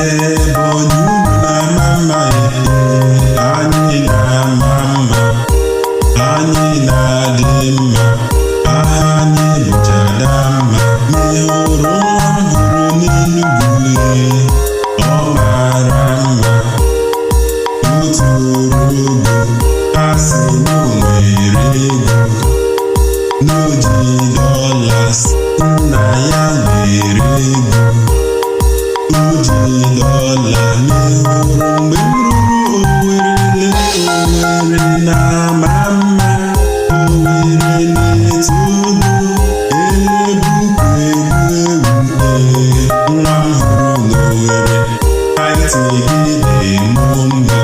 Ebonyi, unu na-ama mma. Ee, anyị na-ama mma, anyị na-adị mma. Aha anyị bụ Chadamma. Ma ị hụrụ nwa m hụrụ n'Enugwu? Ee, ọ mara mma, o toro ogo. A sị na o nwere ego, na o ji dollars. Nna ya nwere ego, o ji dollar. Ma ị hụrụ mgbe m ruru Owerri? Owerri na-ama mma, Owerri na-eto ogo, elebukwu egwu egwu. Ee, nwa m hụrụ n'Owerri, height gị dị mụ mma.